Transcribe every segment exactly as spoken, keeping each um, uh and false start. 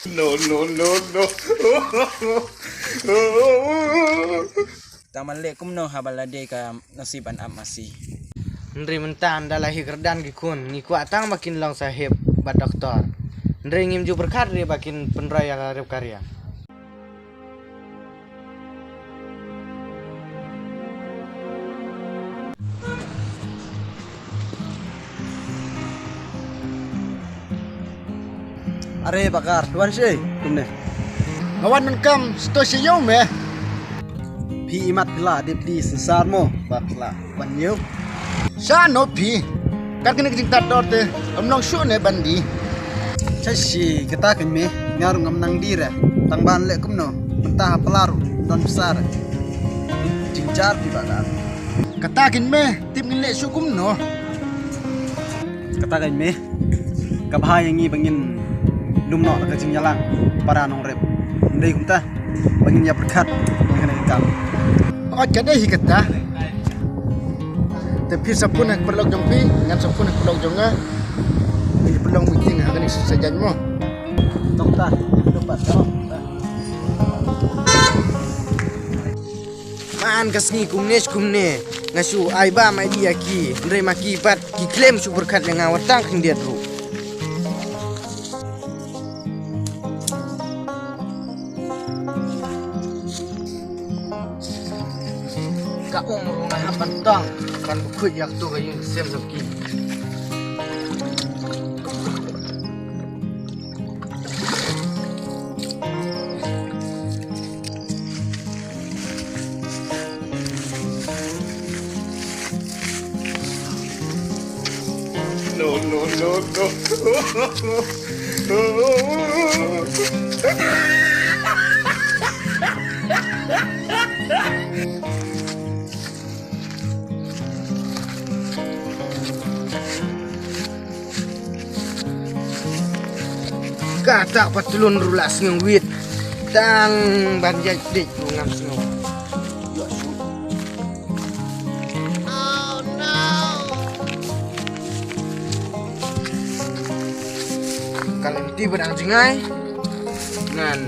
No, no, no, no. Tang ban leh kumno haba la dei ka nasib ban ap masi. Hynrei mynta ynda la hi kyrdan ki khun, ngi kwah tang ba kin long saheb bad doktor. Hynrei ngim ju pyrkhat re ba kin pynroi ïa la rep ka riang. Are Bakar, wan shi kumne. Nga wan nang kam sto shi yau me. Phi imat phi la dip di sensar mo bakla wan yau. Sha no phi. Kat kene ka jingtat dor te, ym long shuh ne ban die. Cha shi kata kan me, nga ruh ngam nang die re. Tang ban leh kumno, mynta ha pla ruh don pisa re. Jingjar phi Bakar. Kata kan me, tip ngin leh shuh kumno. Kata kan me, ka bha ïa ngi ba ngin lum noh da ka jingïalang para nongrep. Hynrei kumta ba ngin ïa pyrkhat ïa kane ka kam. Ot ka dei hi kata. Te phi sa pun ha ka paralok jong phi, ngan sa pun ha ka paralok jong nga. Ngi pynlong meeting ha kane sa jan mo. Tong ta, tu pat ka. Man ka sngi kumne kumne nga shu ai ba mai dia ki, hynrei ma ki pat ki khlem shu pyrkhat ïa nga wat tang khyndiat ruh. Ka um ruh nga hap ban tong ban bkhuid ïa katu ka ïing ka sem jong ki. No, no, no, no. Kata patlun ruh la sngewwit. Tang ban ïaid dik ruh ngam sngew. Ïoh shu. Ka lynti ba dang jngai. Ngan.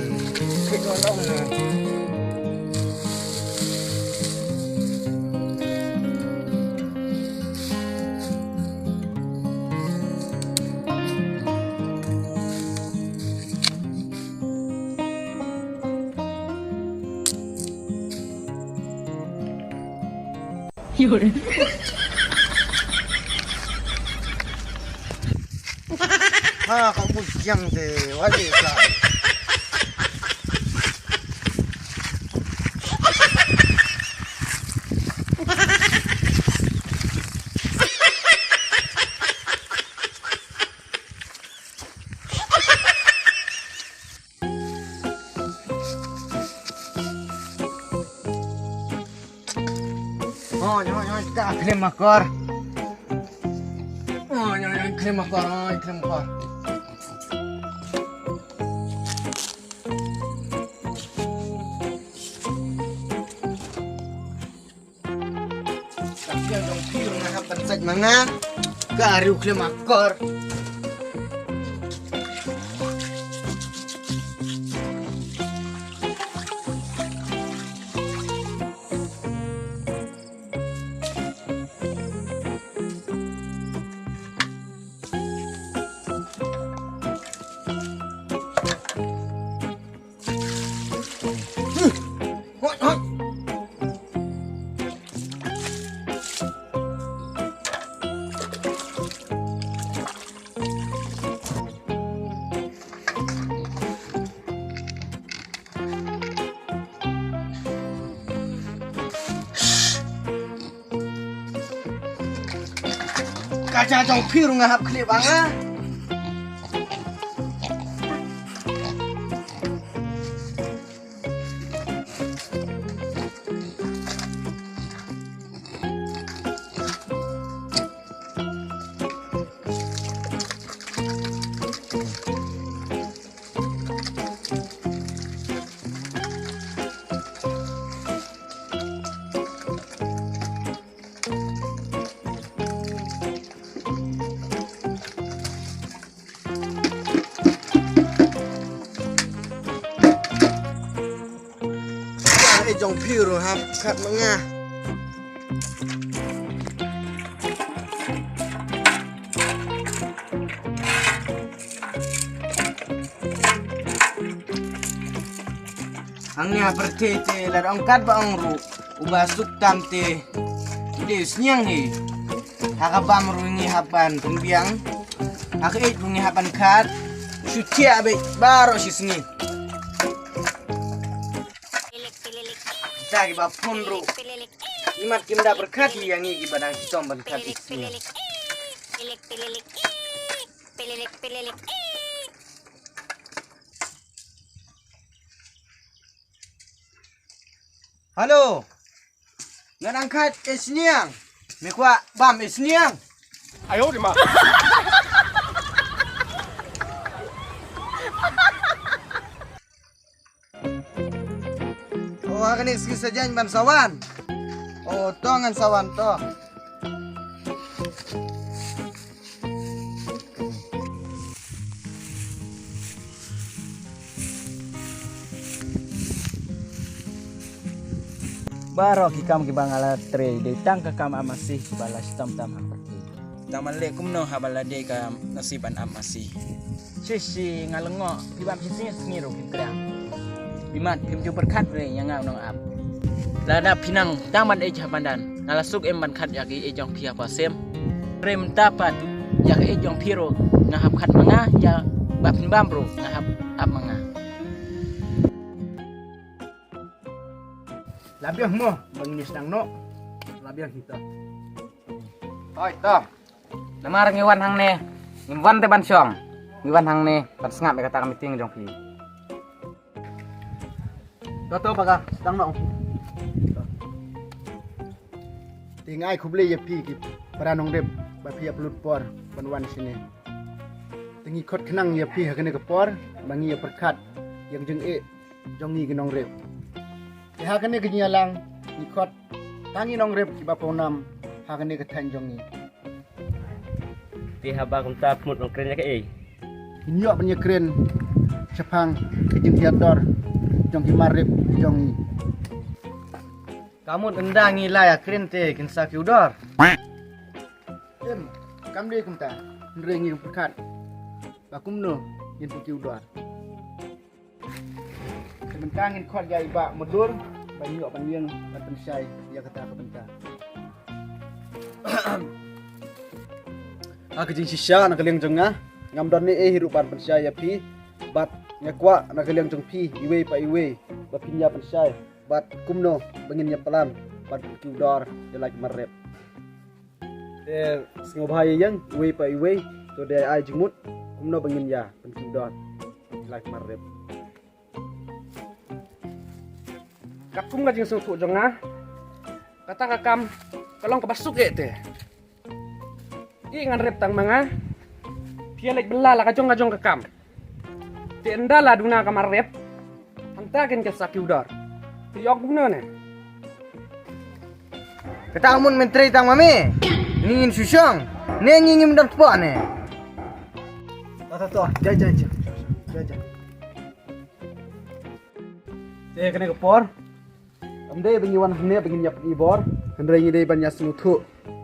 Ha, ka mut jang de, wali ka. Oi, oi, oi, ka khlem akor. Oi, oi, oi, khlem akor, oi, khlem akor. Ka jong phi ruh nga hap ban sait ma nga. Ka riewkhlem akor. Ka jong phi ruh nga hap khlem ba nga. Jong phi ruh hap khat ma nga. Hangne ha pyrthei te lada ong kat ba ong ruh, uba suk tam te u dei u sniang hi. Ha ka bam ruh ngi hap ban pynbiang, ha ka eit ruh ngi hap ban khat. Shu thiah beit baroh shi sngi. Kita kiba phone ruh, imat kim da pyrkhat ïa ngi kiba dang shitom ban khat ïa ngi. Halo. Nga dang khat ïa sniang. Me kwah bam ïa sniang. Ayo di ma. Oh, ha kane ka sngi sa jan ban sa wan. Oh, to ngan sa wan to. Baroh ki kam kiba nga la trei dei tang ka kam ap masi ba la shitom tam ha pyrthei. Tang ban leh kumno haba la dei ka nasib ban ap masi. Shi shi nga lyngngoh phi bam shi sngi sngi ruh phi kren. Imat phim ju pyrkhat re ïa nga u nongap. Lada phi nang tang ban ïeit ha madan nga la suk em ban khat ïa ki ïeit jong phi ha pasem. Re mynta pat ïa ki ïeit jong phi ruh nga hap khat ma nga, ïa ba phin bam ruh nga hap ap ma nga. La biang mo ban ngin sdang noh. La biang kita. Hoi to. Namar ngi wan hangne, ngim wan te ban shong. Ngi wan hangne ban sngap ïa kata ka meeting jong phi. To to ba ka sdang noh. Te nga ai khublei ïa phi ki para nongrep ba phi ïa pynlut por ban wan shane. Te ngi khot khnang ïa phi ha kane ka por ba ngi ïa pyrkhat ïa ka jingeh jong ngi ki nongrep. Te ha kane ka jingïalang ngi khot tang ngi nongrep kiba pawnam ha kane ka thaiñ jong ngi. Te haba kumta phi mut ban kren ïa kaei? Ngin ïoh ban ïa kren shaphang ka jinghiar dor jong ki mar rep jong ngi. Ka mut ynda ngi la ïa kren te kin sa kiew dor. Em, kam dei kumta. Hynrei ngi pyrkhat ba kumno ngin pynkiew dor. Te mynta ngin khot ïa i Bah Madur ban ïoh ban ïeng ban pynshai ïa kata ka bynta. Ha ka jingshisha na ka liang jong nga, ngam don ei ei hi ruh ban pynshai ïa phi, bad nga kwah na ka liang jong phi iwei pa iwei ba phin ïa pynshai bad kumno ba ngin ïa plan ban pynkiew dor ïa la ki mar rep. Te sngewbha ïa ïeng iwei pa iwei, to dei ai jingmut kumno ba ngin ïa pynkiew dor ïa la ki mar rep. Katkum ka jingsngewthuh jong nga, kata ka kam ka long kaba suk eh te. Ïa ngan rep tang ma nga, phi ïa leit bylla la ka jong ka jong ka kam. Te ynda la duna ka mar rep, hangta kin ka sa kiew dor. Te ïoh kumno ne? Kata ka mut men trei tang ma me. Ngi ngin shu shong ne ngi ngim don kpoh ne. To to to, jai jai jai. Jai jai. Te kane ka por kam dei ba ngi wan hangne ba ngin ïa pynibor, hynrei ngi dei ban ïa sngewthuh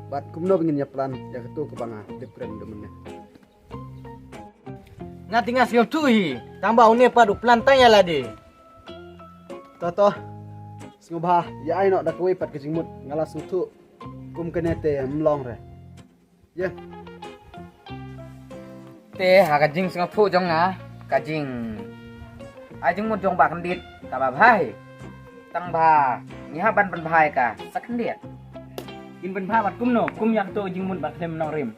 bad kumno ba ngin ïa plan ïa kato kaba nga dep kren da mynne. Nga te nga sngewthuh hi, tang ba une pat u plan tang ïa lade. To to, sngewbha ïa ai noh da kawei pat ka jingmut, nga la sngewthuh kum kane te ym long re. Ïa. Te ha ka jingsngewthuh jong nga, ka jing ai jingmut jong ba kyndit kaba bha hi. Tang ba ngi hap ban pynbha ïa ka sa khyndiat. Kin pynbha bad kumno, kum ïa kato jingmut ba khlem nongrim.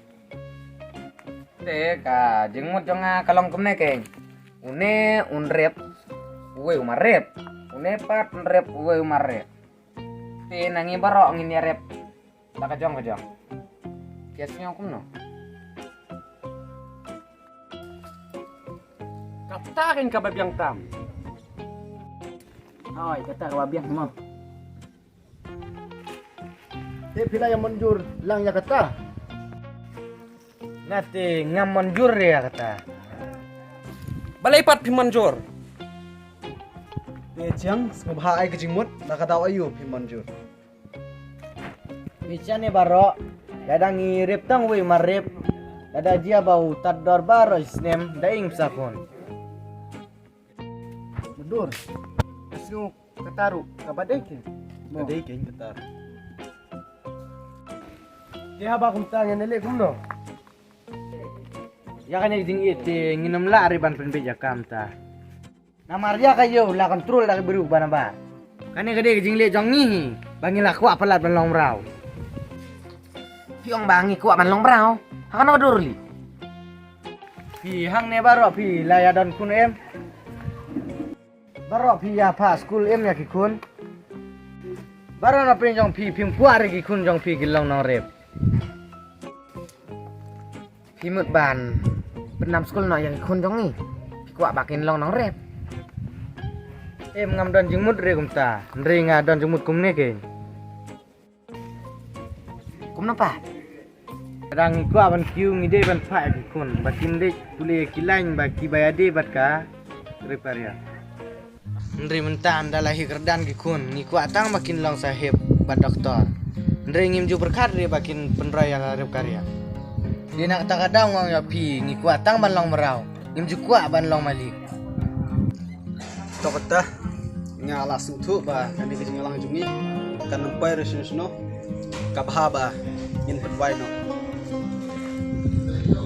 Te ka jingmut jong nga ka long kumne keiñ. Une un rep uwei u mar rep. Une pat un rep uwei u mar rep. Te na ngi baroh ngin ïa rep la ka jong ka jong. Phi sngew kumno? Kata keiñ kaba biang tam. Hoi, kata kaba biang mo. Te phi la ïa mynjur lang ïa kata? Nga te ngam mynjur ïa kata. Balei pat phi mynjur? Te chiang sngewbha ai ka jingmut, na ka daw aïu phi mon jur. Phi shane baroh, lada ngi rep tang wei marep, lada jia ba u tad dor baroh snem da ing sa khun. Madur. Ka sngew kata ruh ka ba dei ke. Ka dei ke kata. Te haba kumta ngan leh kumno? Ïa kane ka jingïeit te ngin ym lah re ban pynbeit ïa ka mynta. Namar ïa ka ïew la control da ka briew ba na ba. Kane ka dei ka jingleh jong ngi hi ba ngi la kwah palat ban long mraw. Phi ong ba ngi kwah ban long mraw? Ha kano ka dur lei? Phi hangne baroh phi la ïa don khun em? Baroh phi ïa phah skul em ïa ki khun? Baroh na pdeng jong phi phim kwah re ki khun jong phi kin long nongrep. Phi mut ban pynnam skul noh ïa ki khun jong ngi? Phi kwah ba kin long nongrep? Em, ngam don jingmut re kumta. Hynrei nga don jingmut kumne keiñ. Kumno pat? Lada ngi kwah ban kiew ngi dei ban phah ïa ki khun ba kin leit pule ïa ki lain ba ki ba ïadei bad ka rep ka riak. Hynrei mynta ynda la hi kyrdan ki khun ngi kwah tang ba kin long saheb bad doktor. Hynrei ngim ju pyrkhat re ba kin pynroi ïa ka rep ka riak. Dei na kata ka daw nga ong ïa phi ngi kwah tang ban long mraw, ngim ju kwah ban long malik. To kata, nga la sngewthuh ba kane ka jingïalang jong ngi kan ym poi re shano shano, ka bha ba ngin pynwai noh.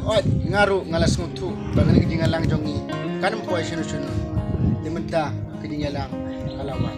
Oi, nga ruh nga la sngewthuh ba kane ka jingïalang jong ngi kan ym poi shano shano. Te mynta ka jingïalang ka la wan.